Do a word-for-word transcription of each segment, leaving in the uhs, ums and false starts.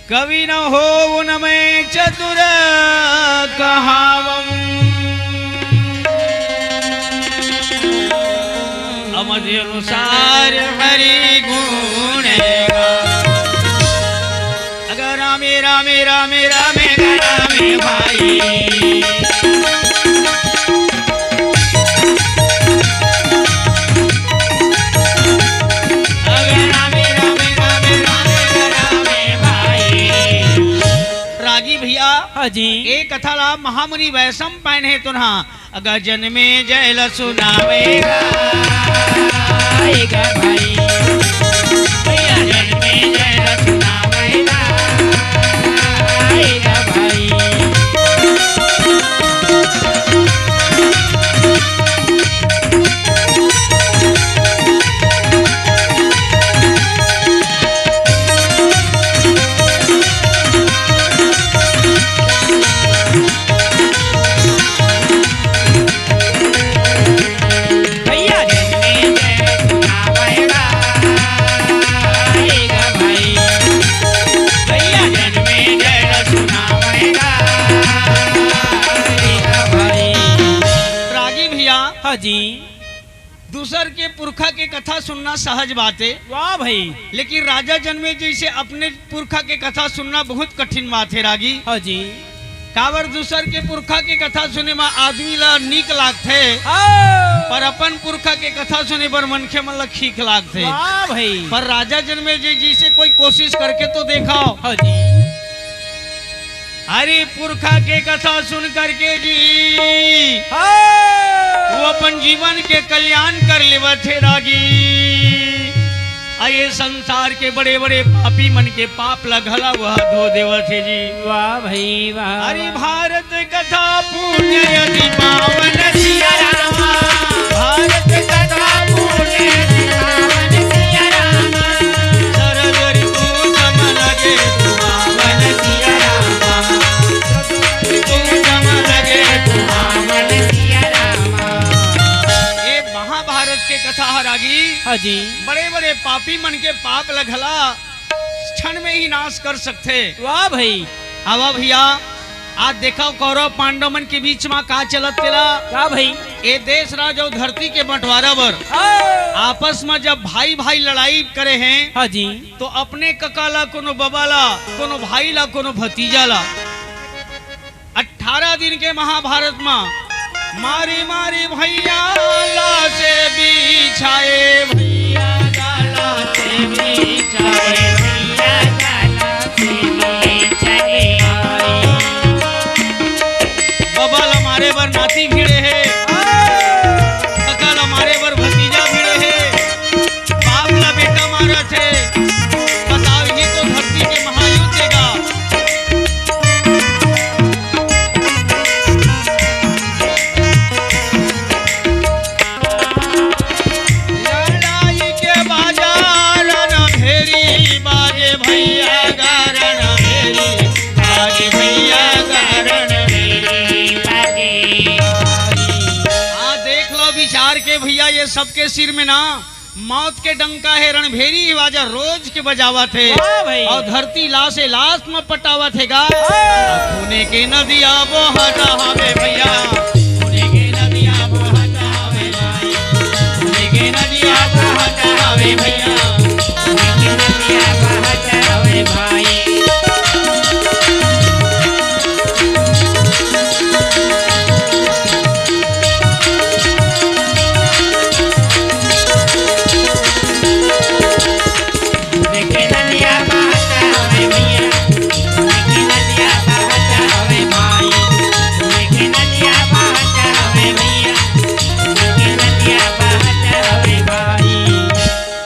कवि न होउँ न मैं चतुर कहावँ। अमति अनुसार हरि गुण गावँ। अगर रामे, रामे, रामे, रामे, रामे भाई। अगर रामे, रामे, रामे, रामे, रामे भाई। रागी भैया, हाँ जी। ए कथा ला महामुनि वैशंपायन हे तुनहा। अगर जनमेजय ल सुनावेगा, आएगा भाई। भैया जनमेजय ल सुनावेगा, आएगा भाई। भैया जनमेजय सुनावेगा, आएगा भाई। भैया जनमेजय सुनावेगा, आएगा भाई। रागी भैया, हाँ जी। दूसर के पुरखा के कथा सुनना सहज बात हे। वाह भाई। लेकिन राजा जनमेजय जइसे अपने पुरखा के कथा सुनना बहुत कठिन बात हे रागी। हाँ जी। काबर दूसर के पुरखा के कथा सुने म आदमी ला नीक लागथे, हाँ। पर अपन पुरखा के कथा सुने बर मनखे मन ला खीख लागथे। वाह भाई। पर राजा जनमेजय जइसे कोई कोशिश करके तो देखाव। हाँ जी। अरे पुरखा के कथा सुन करके जी, हाँ। वो अपन जीवन के कल्याण कर लेवत हे रागी। आ ये संसार के बड़े-बड़े पापी मन के पाप ला घला वह धो देवत हे जी। वाह भाई वाह। अरे भारत कथा पुण्य अति पावन सिया रामा। भारत कथा पुण्य अति पावन सिया रामा। शरद ऋतु सम लगे सुहावन सिया रामा। शरद ऋतु सम लगे सुहावन सिया रामा। ये महाभारत के कथा ह रागी। हाँ जी। बड़े-बड़े पापी मन के पाप ल घला क्षण में ही नाश कर सकथे। वाह भाई। हवा भैया, आज देखव कौरव पांडव मन के बीच म का चलत तेला। का भाई? ए देश राज अउ धरती के बंटवारा बर हाँ। आपस म जब भाई-भाई लड़ाई करे हें, हाँ जी। तो अपने कका ला, कोनो बबा ला, कोनो भाई ला, कोनो भतीजा ला, अठारह दिन के महाभारत म मारी मारी भैया ला से बिछाए, भैया ला से बिछाए, भैया ला से बिछाए। बबा ला मारे बर नाती भिड़े हे, कका ला मारे बर भतीजा भिड़े हे। बाप ला बेटा मारत हे, बताव, ये तो धरती के महायुद्ध हे गा। लड़ाई के बाजा रणभेरी बाजे भैया गा, रणभेरी बाजे भैया गा, रणभेरी बाजे। आ देख लो विचार के भैया, ये सबके सिर में ना मौत के डंका हे, रणभेरी बाजा रोज के बजावत हे। वाह भाई। अउ धरती लासे लास म पटावत हे गा। हाँ। खूने के नदिया बोहत हवे भैया, खूने के नदिया बोहत हवे भाई, खूने के नदिया बोहत हवे भैया, खूने के नदिया बोहत हवे भाई।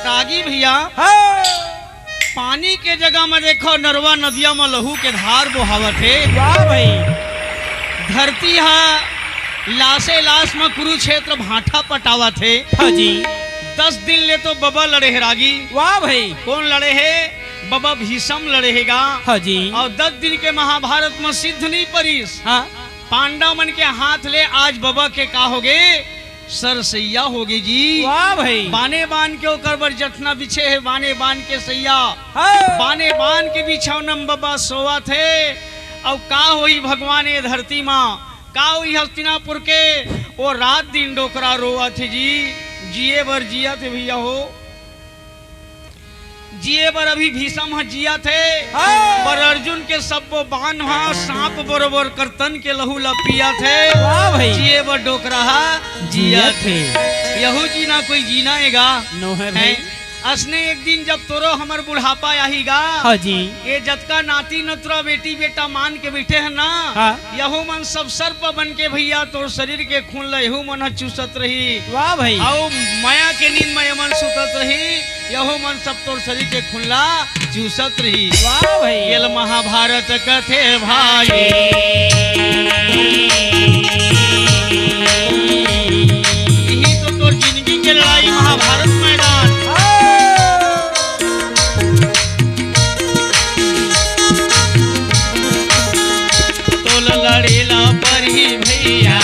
रागी भैया, हाँ। पानी के जगह म देखव, नरवा नदिया म लहू के धार बोहावत हे। वाह भाई। धरती ह लासे लास म कुरुक्षेत्र भांठा पटावत हे। हाँ जी। दस दिन ले तो बबा लड़े हे रागी। वाह भाई। कोन लड़े हे? बबा भीषम लड़े हे गा। हाँ जी। अउ दस दिन के महाभारत म सिद्ध नइ परिस। हाँ। पांडव मन के हाथ ले आज बबा के का होगे? सरसैया होगे जी। वाह भाई। बाने बान के ओकर बर जथना बिछे हे, बाने बान के सैया। हाँ। बाने बान के बिछौना म बबा सोवत हे। अउ का होही भगवान ये धरती मा, का होही हस्तिनापुर के, वो रात दिन डोकरा रोवत हे जी। जिए बर जियत हे भैया हो, जिए बर अभी भीषम ह जियत हे, हाँ। पर अर्जुन के सब्बो बान ह सांप बरोबर कर तन के लहू ला पियत हे। वाह भाई। जिए बर डोकरा ह जियत जियत हे। हे। यहू जीना कोई जीना ए गा। नो हे भाई। हैं? असने एक दिन जब तोरो हमर बुढ़ापा आही गा, हाँ जी। ये जतका नाती नतरा बेटी बेटा मान के बइठे हे ना, हाँ। यहू मन सब सर्प बन के भैया तोर शरीर के खून ल यहू मन ह चूसत रही। वाह भाई। अउ मया के नींद म ये मन सुतत रही, यहू मन सब तोर शरीर के खून ला चूसत रही। वाह भाई। ये ल महाभारत कथे भाई। यही तो तोर जिंदगी के लड़ाई महाभारत मैदान। हाँ। तोला लड़े ला परही भैया।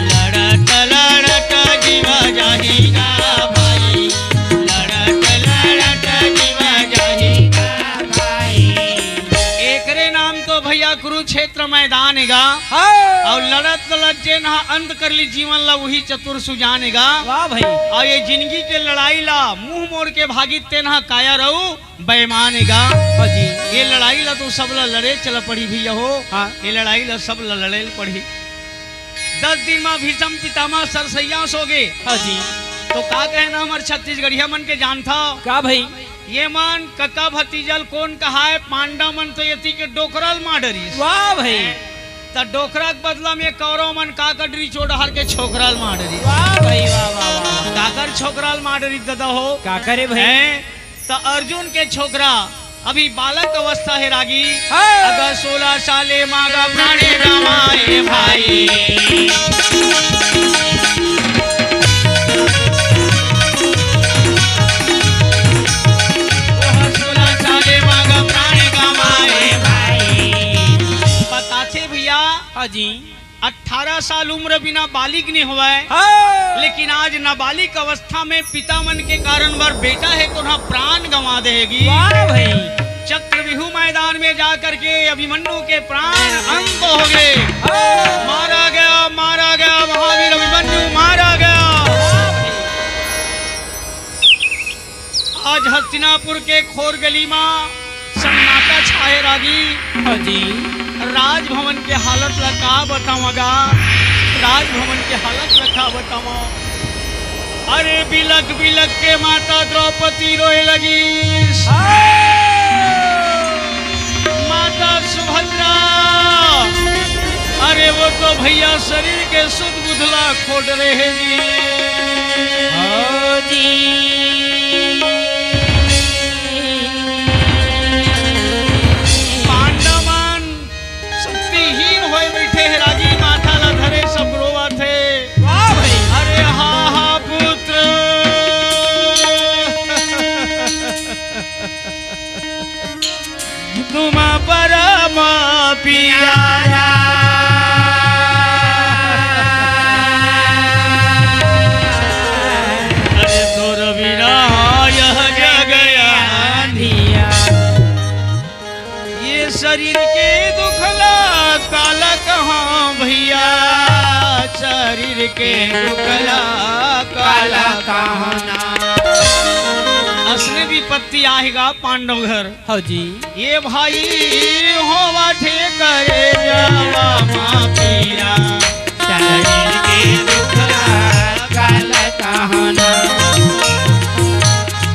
लड़त लड़त जीवा जाही गा भाई। लड़त लड़त जीवा जाही गा भाई। एकरे नाम तो भैया कुरुक्षेत्र मैदान हे गा। हाँ। अउ लड़त लड़त जेन ह अंत कर ली जीवन ला, वही चतुर सुजान हे गा। वाह भाई। अउ ये जिंदगी के लड़ाई ला मुंह मोड़ के भागी तेन ह कायर अउ बेईमान हे गा। हाँ जी। ये लड़ाई ला तो सब ला लड़े चला पड़ी भैया हो। हाँ। ये लड़ाई ला सब ला लड़े ल पड़ी। दस दिन मा भीषम पितामह सरसैया सोगे। हाँ जी। तो का कहे ना हमर छत्तीसगढ़िया मन के जानथा? का भाई? ये मन कका भतीजा ल कोन कहाय, पांडव मन तो यति के डोकरा ल मार डरिस। वाह भाई। त डोकरा के बदला में कौरव मन का कर डरिस, ओ डहर के छोकरा ल मार डरिस। वाह भाई, वाह, वाह, वाह। काकर छोकरा ल मार डरिस ददा हो? का करे भाई? हैं? त अर्जुन के छोकरा अभी बालक अवस्था हे रागी। हाँ। अगर सोलह साले मागा प्राणे गमाए भाई। ओह सोलह साले मागा प्राणे गमाए भाई। बताथे भैया। हाँ जी। अठारह साल उम्र बिना बालिग नइ होवय, हाँ। लेकिन आज नाबालिग अवस्था में पिता मन के कारण बर बेटा हे तो ना प्राण गंवा देगी। वाह भाई। चक्रव्यूह मैदान में जा करके अभिमन्यु के प्राण अंत हो गए। हाँ। मारा गया, मारा गया, महावीर अभिमन्यु मारा गया। आज हस्तिनापुर के खोर गली मा सन्नाटा छाए रागी। हाँ जी। राजभवन के हालत ला का बतावं गा, राजभवन के हालत ला का बतावं। अरे बिलख बिलख के माता द्रौपदी रोए लगिस। हाँ। माता सुभद्रा, अरे वो तो भैया शरीर के सुध बुध ला खोट रहे जी। हाँ जी। पांडव मन शक्तिहीन होए बइठे हे रागी, माथा ला धरे सब रोवत हे। वाह भाई। अरे हा हा पुत्र। तुम परम प्यारा। अरे तोर बिना यह जग अंधिया। ये शरीर के दुख ला काला कहां भैया, शरीर के दुख ला काला कहां ना। असने विपत्ति आही गा पांडव घर। हाँ जी। ये भाई होवा ठे करे जावा मा पीरा, शरीर के दुख ला काला कहां ना।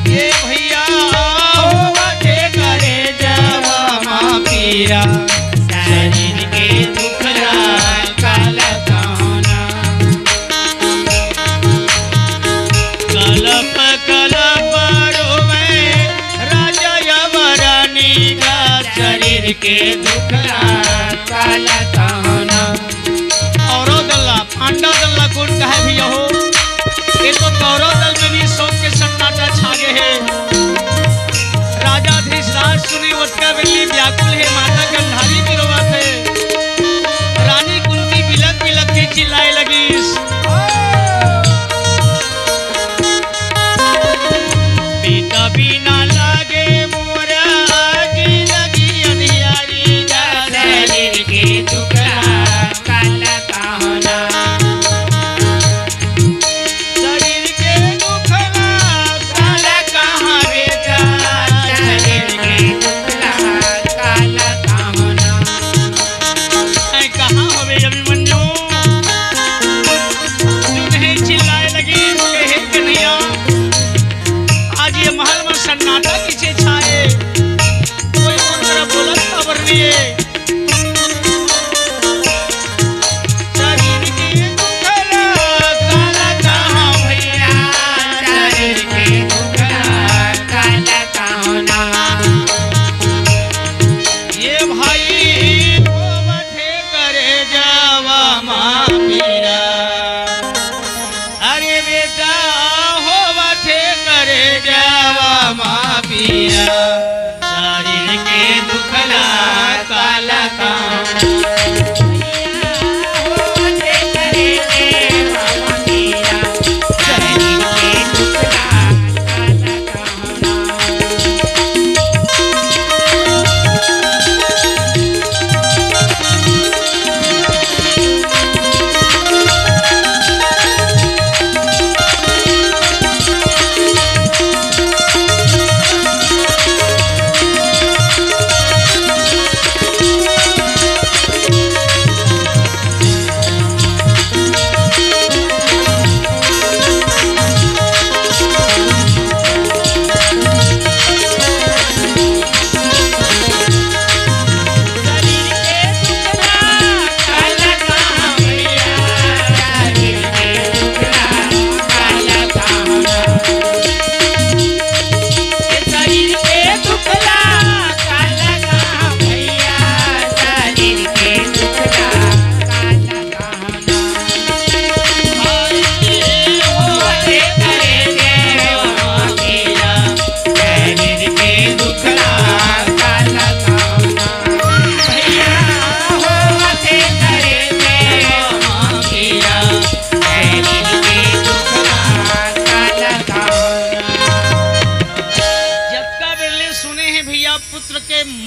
ये भैया होवा ठे करे जावा मा पीरा, शरीर के दुख ला काला कहां ना। कलप कलप रोवे राजा यमरानी का, शरीर के दुख ला काला कहां ना। कौरव दल ला, पांडव दल ला कोन कहे भैया हो? ये तो कौरव दल में भी शोक के सन्नाटा छा गए हे। राजा धृतराष्ट्र सुने ओतका बेर ले व्याकुल हे, माता गांधारी भी रोवत हे।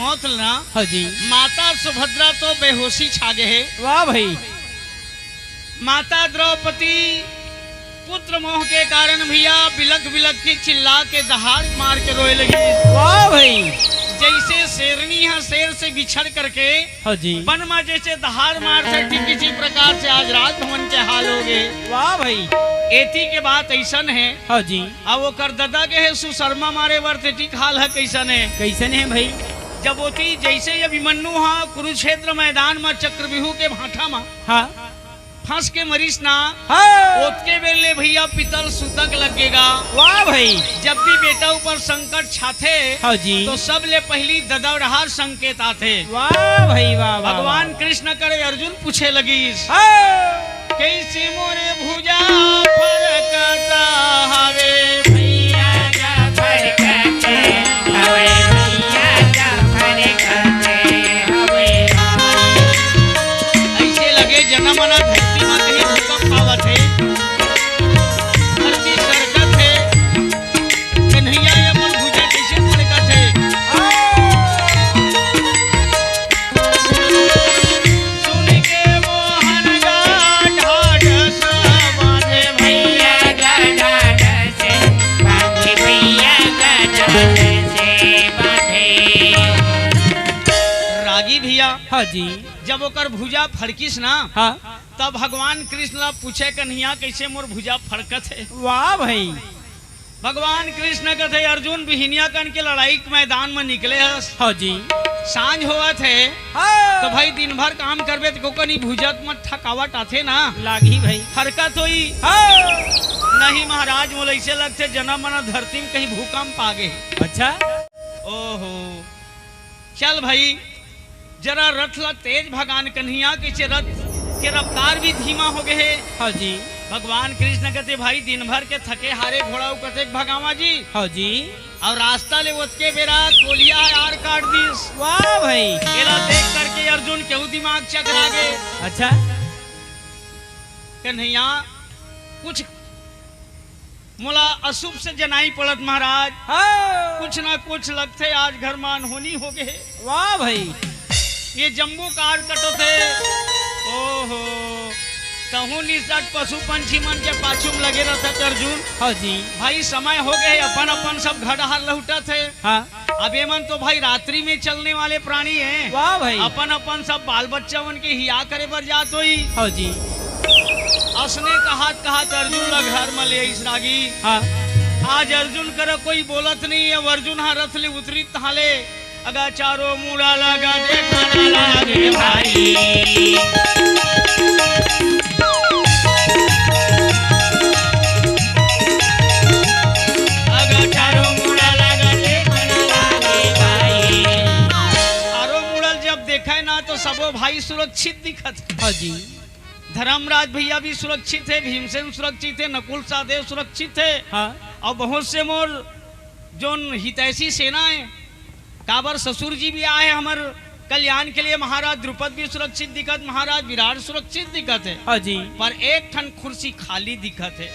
मौत ल ना, हाँ जी। माता सुभद्रा तो बेहोशी छा गे हे। वाह भाई। माता द्रौपदी पुत्र मोह के कारण भैया बिलख बिलख के चिल्ला के दहाड़ मार के रोए लगी। वाह भाई। जैसे शेरनी ह शेर से बिछड़ करके हाँ जी। बन मा जैसे दहाड़ मारथे, ठीक इसी प्रकार से आज राजभवन के हाल हो गे। वाह भाई। एती के बात ऐसन हे। हाँ जी। अब ओकर ददा गे हे सुशर्मा मारे बर, ते ठीक हाल हे। कैसन हे? कैसन हे भाई? जब ओती जैसे ही अभिमन्यु हा कुरुक्षेत्र मैदान मा चक्रव्यूह के भाठा मा हाँ। फंस के मरिस ना, हाँ। ओतके बेर ले भैया पिता ल सुतक लग गे गा। वाह भाई। जब भी बेटा ऊपर संकट छाथे, हाँ जी। तो सबले पहिली ददा डहार संकेत आथे। वाह भाई, वाह, वाह, भगवान वाह। कृष्ण करा अर्जुन पूछे लगिस, हाँ। कइसे मोर भुजा फरकत हवे? भैया जा फरकत हवे, भैया जा फरकत हवे। अइसे लगे जना मना धरती मा कहीं भूकंप आवत हे, धरती सरकत हे। कन्हैया ये मोर भुजा कइसे फरकत हे? सुन के मोहन गा ढाढ़ से बांधे भैया। भैया गा ढाढ़ से बांधे, भैया गा ढाढ़ से बांधे। रागी भैया, हाँ जी। जब ओकर भुजा फड़किस ना, हाँ। तब भगवान कृष्ण ला पूछे, "कन्हैया, कइसे मोर भुजा फड़कत हे?" वाह भाई। भगवान कृष्ण कथे, "अर्जुन, बिहिनिया कन के लड़ाई के मैदान म निकले हस। हाँ जी। सांझ होवत हे, हाँ। तो भाई दिन भर काम करबे त को कनी भुजा म थकावट आथे ना?" लागही भाई। हरकत होई। हाँ। नहीं महाराज, मोला अइसे लगथे जना मना धरती म कहीं भूकंप आ गे। अच्छा। ओहो। चल भाई, जरा रथ ला तेज भगान कन्हैया, कइसे रथ के रफ्तार भी धीमा हो गे हे। हाँ जी। भगवान कृष्ण कथे, "भाई, दिन भर के थके हारे घोड़ा उ कतेक भगावा जी?" हाँ जी। अउ रास्ता ले ओतके बेरा कोलिया ह आर काट दिस। वाह भाई। एला देख करके अर्जुन के दिमाग चकरा गे। अच्छा। कन्हैया, कुछ मोला अशुभ से जनाई पड़त महाराज। हाँ। कुछ ना कुछ लगथे, आज घर मा अनहोनी हो गे हे। वाह भाई। ये जम्बो काट कटत हे। ओहो, तहूँ निसट पशु पंछी मन के पाछू म लगे रहत अर्जुन। हाँ जी। भाई समय हो गे हे, अपन अपन सब घर डहार लहुटत हे। हाँ। अब ये मन तो भाई रात्रि में चलने वाले प्राणी हैं। वाह भाई। अपन अपन सब बाल बच्चा मन के हिया करे बर जात होई। हाँ जी। असने कहत कहत अर्जुन ला घर म ले आइस रागी। हाँ। आज अर्जुन करा कोई बोलत नहीं हे। अब अर्जुन हा रथ ले उतरी तहाले, "अगा चारों मुड़ा लगा देखना लागे भाई।" अगर चारों मुड़ा लगा देखना लागे भाई। चारों मुड़ा जब देखे ना तो सबो भाई सुरक्षित दिखत हे। हाँ जी। धर्मराज भैया भी सुरक्षित हे, भीमसेन सुरक्षित हे, नकुल सहदेव सुरक्षित हे। हाँ। अउ बहुत से मोर जोन हितैषी सेना हे, काबर ससुर जी भी आए हे हमर कल्याण के लिए, महाराज द्रुपद भी सुरक्षित दिखत, महाराज विराट सुरक्षित दिखत हे। हाँ जी। पर एक ठन कुर्सी खाली दिखत हे।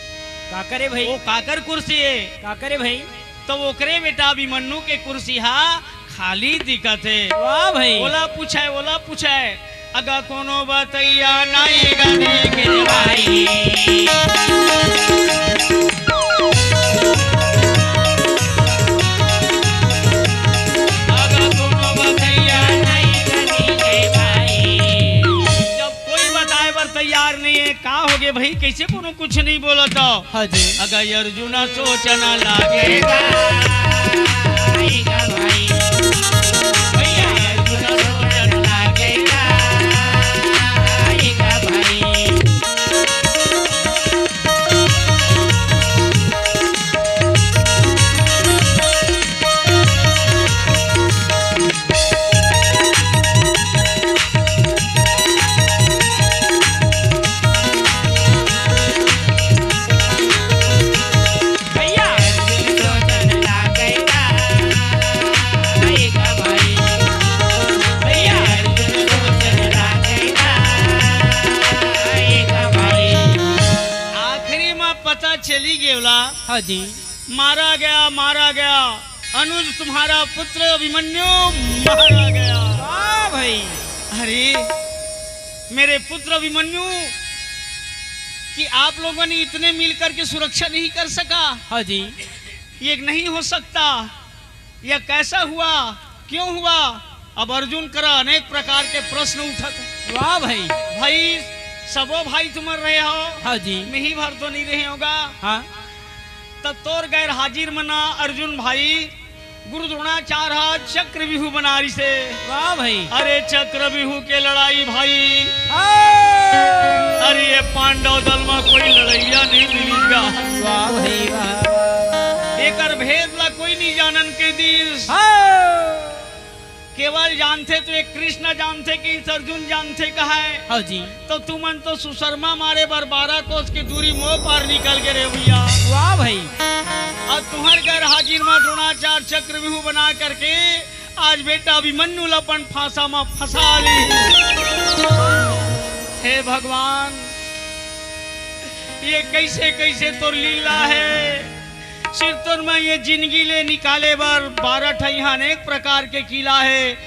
काकर हे भाई? वो काकर कुर्सी हे? काकर हे भाई? तो ओकरे बेटा अभिमन्यु के कुर्सी हा खाली दिखत हे। वाह भाई। ओला पूछे, ओला पूछे। अगर कोनो बतैया नहीं गने के भाई। अगर कोनो बतैया नहीं गने के भाई। जब कोई बताए बर तैयार नहीं हे, का हो गे भाई, कैसे कोनो कुछ नहीं बोलत हो? हाँ जी। अगर अर्जुन सोचना लागेगा, आएगा भाई। भैया, अर्जुन सोचना लागेगा, आएगा भाई। भैया, सोचन लागेगा, आएगा भाई। भैया, सोचन लागेगा, आएगा भाई। आखिरी में पता चली गेवला। हाँ जी। मारा गया, मारा गया। अनुज तुम्हारा पुत्र अभिमन्यु मारा गया। वाह भाई। अरे मेरे पुत्र अभिमन्यु, कि आप लोगों ने इतने मिलकर के सुरक्षा नहीं कर सका। हाँ जी। ये नहीं हो सकता, यह कैसा हुआ, क्यों हुआ? अब अर्जुन करा अनेक प्रकार के प्रश्न उठत। वाह भाई। भाई, सबो भाई तुमन रहे हो, हाँ जी। मिही भर तो नहीं रहे होगा। हाँ। त तोर गैर हाजिर मना अर्जुन भाई, गुरु द्रोणाचार्य हा चक्रव्यूह बनारिस हे। वाह भाई। अरे चक्रव्यूह के लड़ाई भाई, हाँ। अरे ये पांडव दल में कोई लड़ैया नहीं मिलेगा। वाह भाई वाह। एकर भेद ला कोई नहीं जानन के दिस। हाँ। केवल जानथे तो एक कृष्ण जानथे कि अर्जुन जानथे कहाय। हाँ जी। तो तुमन तो सुशर्मा मारे बर बारह कोस के दूरी मोह पार निकल गे रे भैया। वाह भाई। अउ तुंहर गैर हाजिर म द्रोणाचार्य चक्रव्यूह बना करके आज बेटा अभिमन्यु ल अपन फांसा म फंसा ली। हे भगवान, ये कैसे कैसे तोर लीला हे। सिर्फ तोर मैं ये जिंदगी ले निकाले बर बारह ठा इहाँ अनेक प्रकार के किला हे।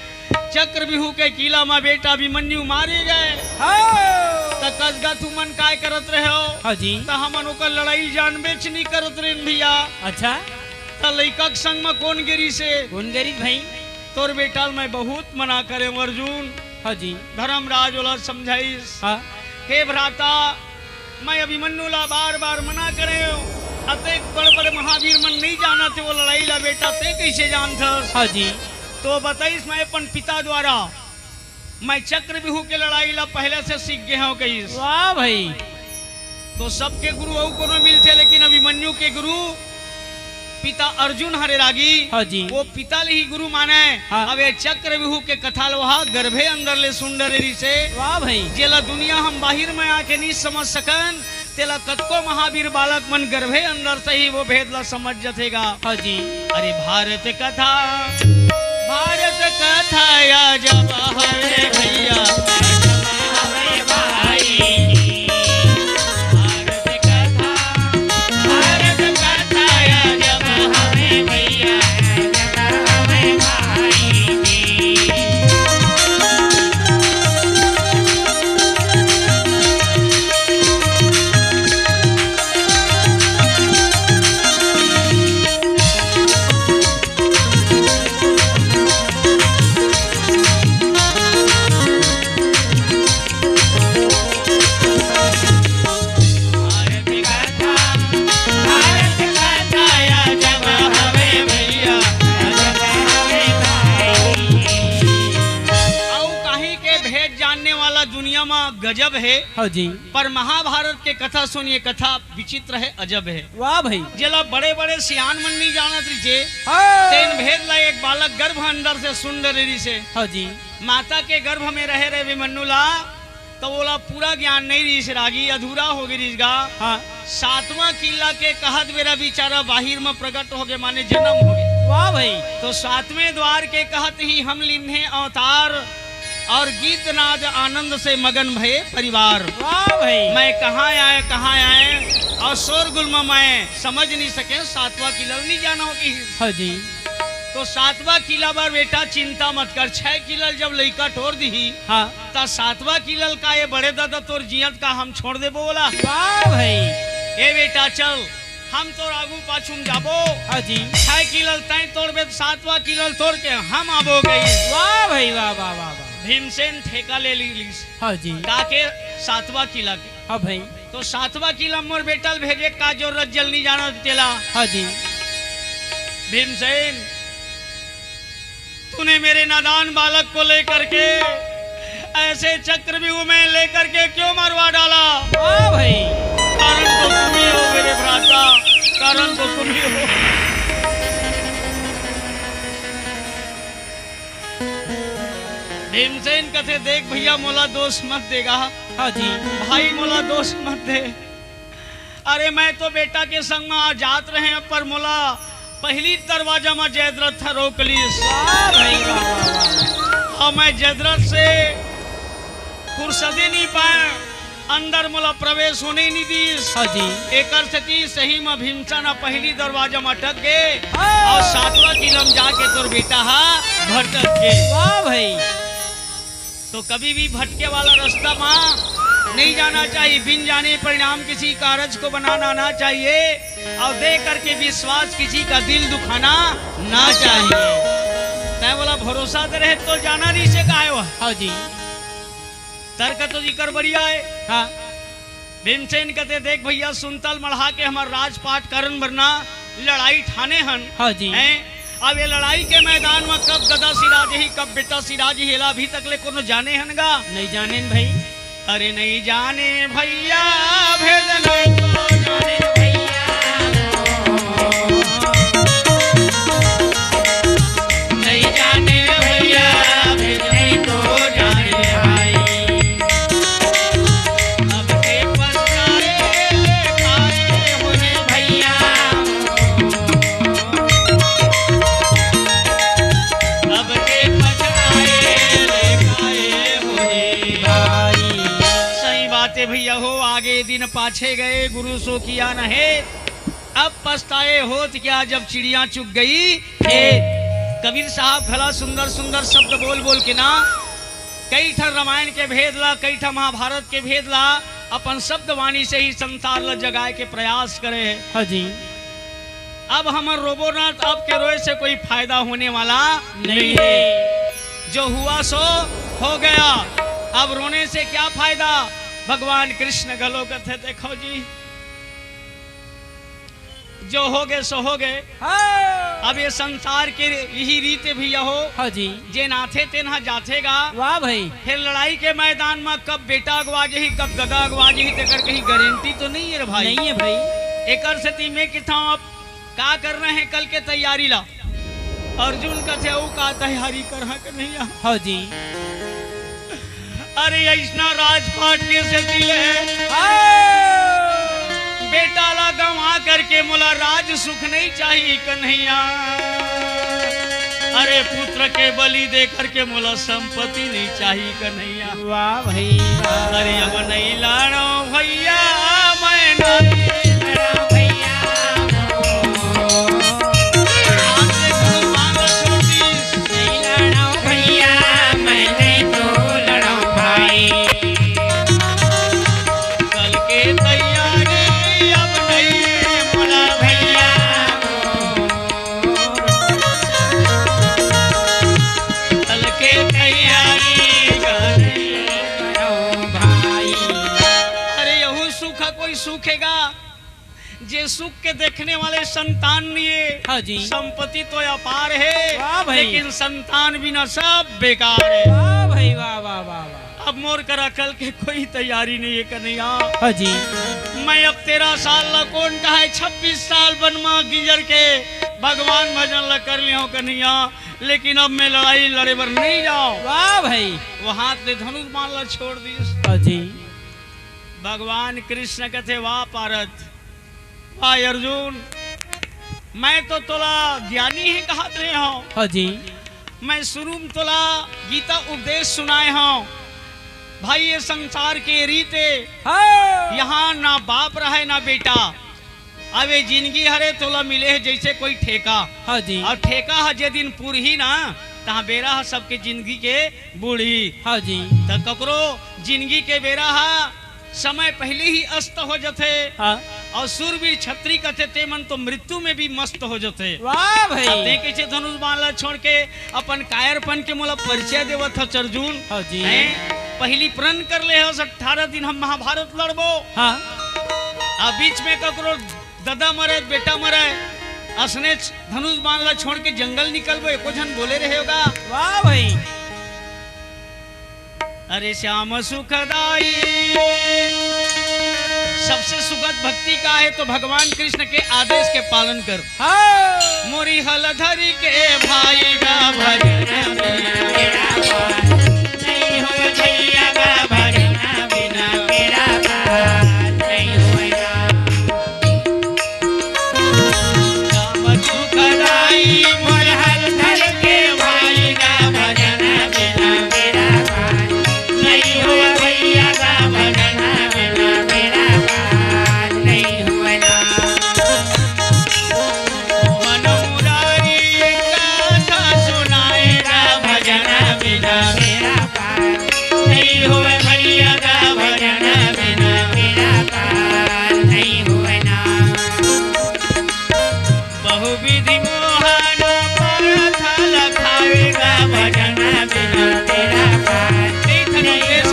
चक्रव्यूह के किला म बेटा अभिमन्यु मारे गए। हाँ। त कस गा तुमन काय करत रहे हो? हाँ जी। त हमन ओकर लड़ाई जानबेच नहीं करत रहे भैया। अच्छा। त लइका के संग म कौन गे रिहिसे? कौन गे रिहिस भाई? तोर बेटा ल मैं बहुत मना करे हूँ अर्जुन। हाँ जी। धर्मराज ओला समझाइस। हाँ। हे भ्राता, मैं अभिमन्यु ला बार बार मना करे हूँ, अतेक बड़ बड़ महावीर मन नहीं जानत हे वो लड़ाई ला, बेटा ते कैसे जानथस? हाँ जी। तो बताइस, मैं अपन पिता द्वारा मैं चक्रव्यूह के लड़ाई ला पहले से सीख गए हूँ कहिस। वाह भाई। तो सबके गुरु अउ कोनो मिलथे, लेकिन अभिमन्यु के गुरु पिता अर्जुन हरे रागी। हाँ जी। वो पिता ले ही गुरु माने। हाँ। अब ये चक्रव्यूह के कथा ल वहा गर्भे अंदर ले सुन डरे रिहिसे। वाह भाई। जेला दुनिया हम बाहिर में आके नहीं समझ सकन, तेला कतको महावीर बालक मन गर्भे अंदर से ही वो भेद ला समझ जथे गा। हाँ जी। अरे भारत कथा, भारत कथा या जब हवे भैया। भारत कथा, भारत कथा या जब हवे भैया। अउ कहीं के भेद जानने वाला दुनिया म गजब हे। हाँ जी। पर महाभारत के कथा सुनिए, कथा विचित्र हे, अजब हे। वाह भाई। जेला बड़े-बड़े सियान मन नहीं जानत रिहिसे, हाँ। तेन भेद ला एक बालक गर्भ अंदर से सुन डरे रिहिसे। हाँ जी। माता के गर्भ में रहे रहे अभिमन्यु ला, तो ओला पूरा ज्ञान नहीं रिहिसे रागी, अधूरा हो गे रिहिस गा। हाँ। सातवां किला के कहत बेरा बेचारा बाहिर में प्रकट हो गे, माने जन्म हो गे। वाह भाई। तो सातवें द्वार के कहत ही हम लिन्हे अवतार, और गीत नाद आनंद से मगन भये परिवार। वाह भाई। मैं कहाँ आए, कहाँ आए, और शोरगुल में मैं समझ नहीं सके, सातवां किला ल नहीं जाना हो कि। हाँ जी। तो सातवां किला बर बेटा चिंता मत कर, छह किला ल जब लइका टोर दिही, हाँ। त सातवां किला ल का ये बड़े दादा तोर जियत का हम छोड़ देबो बोला? वाह भाई। ए बेटा चल, हम तोर आगू पाछू म जाबो। हाँ जी। छह किला ल तैं तोड़बे, सातवां किला ल तोड़ के हम आबो कही। वाह भाई, वाह, वाह, वाह, वाह। भीमसेन ठेका ले ली, लीस। हाँ जी। का के? सातवां किला के। हाँ भाई। तो सातवां किला मोर बेटा ल भेजे का जरूरत, जल नहीं जाना तेला। हाँ जी। भीमसेन, तूने मेरे नादान बालक को लेकर के ऐसे चक्रव्यूह में लेकर के क्यों मरवा डाला? वाह भाई। कारण तो तुम ही हो मेरे भ्राता, कारण तो तुम ही हो। भीमसेन कथे, देख भैया, मोला दोष मत देगा। हाँ जी। भाई, मोला दोष मत दे। अरे, मैं तो बेटा के संग म आ जात रहे, पर मोला पहली दरवाजा म जयद्रथ ह रोक लीस। वाह भाई, वाह, वाह, वाह। अउ मैं जयद्रथ से फुर्सदे नहीं पाए। अंदर मोला प्रवेश होने नइ दिस। हाँ जी। एकर सेती सही म भीमसेन ह पहिली दरवाजा म अटक गे, हाँ। अउ सातवां किला म जाके तोर बेटा ह भटक गे। वाह भाई। तो कभी भी भटके वाला रास्ता म नहीं जाना चाहिए, बिन जाने परिणाम किसी कारज को बना लाना चाहिए, अउ देख करके विश्वास किसी का दिल दुखाना ना चाहिए। तैं मोला भरोसा दे रहे तो जाना नहीं से काहे वह। हाँ जी। तर्क तो जिकर बढ़िया है। हाँ। भीमसेन कथे, "देख भैया, सुनता ल मढ़ा के हमर राजपाट करन बर ना लड़ाई ठाने हन।" हाँ जी। हैं? अब ये लड़ाई के मैदान म कब गदा सिराजही, कब बेटा सिराजही, एला अभी तक ले कोनो जाने हन गा? नहीं जाने न भाई। अरे नहीं जाने भैया, भेद नहीं तो जाने भैया। नहीं जाने भैया, भेद नहीं तो जाने भाई। अब के पछताए ले खाए होने भैया। अब के पछताए ले खाए होने भाई। सही बात है भैया हो, आगे दिन पाछे गए, गुरु सो किया न हेत। अब पछताए होत क्या, जब चिड़िया चुग गई खेत। कबीर साहब घला सुंदर सुंदर शब्द बोल बोल के ना कई ठन रामायण के भेद ला, कई ठन महाभारत के भेद ला अपन शब्द वाणी से ही संसार ला जगाए के प्रयास करे हे। हाँ जी। अब हमर रोबो ना, तो अब के रोए से कोई फायदा होने वाला नहीं नहीं है। जो हुआ सो हो गया, अब रोने से क्या फायदा। भगवान कृष्ण घलो कथे, देखो जी, जो होगे सो होगे। हाँ। अब ये संसार के यही रीत भी यहो। हाँ जी। जेन आथे तेन ह जाथे गा। वाह भाई। फिर लड़ाई के मैदान म कब बेटा अगवा जही, कब गदा अगवा जही, तेकर कहीं गारंटी तो नहीं है रे भाई। नहीं है भाई। एकर सेती मैं कहता हूँ, अब का करना है कल के तैयारी ला। अर्जुन कथे, "अउ का तैयारी करहा कन्हैया?" हाँ जी। अरे अइसना राजपाट के सेती ले हाँ। बेटा ला गंवा करके मोला राज सुख नहीं चाही कन्हैया। अरे पुत्र के बलि दे करके मोला संपत्ति नहीं चाही कन्हैया। वाह भाई वाह। अरे अब नहीं लाड़ो भैया, मैं नहीं लाड़ो भैया। हाथ से गुरु मांगो छोटी। नहीं लड़ो भैया, मैं नहीं तो लड़ो भाई। कल के तैयारी अब नहीं मोला भैया। कल के तैयारी अब नहीं करो भाई। अरे यहू सुख कोई सुखेगा? जे सुख के देखने वाले संतान नहीं है, हाँ जी। संपत्ति तो अपार है, वाह भाई। लेकिन संतान बिना सब बेकार है। वाह भाई, वाह, वाह, वाह, वाह। अब मोर करा कल के कोई तैयारी नहीं है कन्हैया। हाँ जी। मैं अब तेरह साल ला कौन कहा है, छब्बीस साल बनमा गिजर के भगवान भजन ला कर लिया हूँ कन्हैया, लेकिन अब मैं लड़ाई लड़े बर नहीं जाओ। वाह भाई। वहां से धनुष बाण ला छोड़ दिस। हाँ जी। भगवान कृष्ण कथे, "वाह पारथ, भाई अर्जुन, मैं तो तोला ज्ञानी ही कहत रहे हूँ। हाँ जी। मैं शुरू में तोला गीता उपदेश सुनाए हूँ। भाई, ये संसार के रीते हाँ। यहाँ ना बाप रहे ना बेटा। अब ये जिंदगी हरे तोला मिले है जैसे कोई ठेका। हाँ जी। और ठेका ह जे दिन पूरही ना, तहाँ बेरा ह सबके जिंदगी के बूढ़ी।" हाँ जी। त ककरो जिंदगी के बेरा ह समय पहले ही अस्त हो जथे। हाँ। और सूरवीर छत्री कथे, ते मन तो मृत्यु में भी मस्त हो जथे। वाह भाई। अब ते कैसे धनुष बाण ला छोड़ के अपन कायरपन के मोला परिचय देवत हस अर्जुन? हाँ जी। हैं? पहली प्रण कर ले हस, अठारह दिन हम महाभारत लड़बो। हाँ। अब बीच में ककरो ददा मरे, बेटा मरे, असने धनुष बाण ला छोड़ के जंगल निकलबो, एको झन बोले रहे होगा। वाह भाई। अरे श्याम सुखदाई। सबसे सुखद भक्ति का है तो भगवान कृष्ण के आदेश के पालन कर। हाँ। मोरी हल धरी के भाई गा भजन बिना मेरा पार नहीं हो भैया गा भजन बिना मेरा पार नहीं होएगा। श्याम सुखदाई मोर हल धर के भाई गा भजन बिना मेरा पार नहीं हो भैया गा भजन बहुविधि मोहन परथल खावे गा भजन बिना तेरा पार। एक ठन विशेष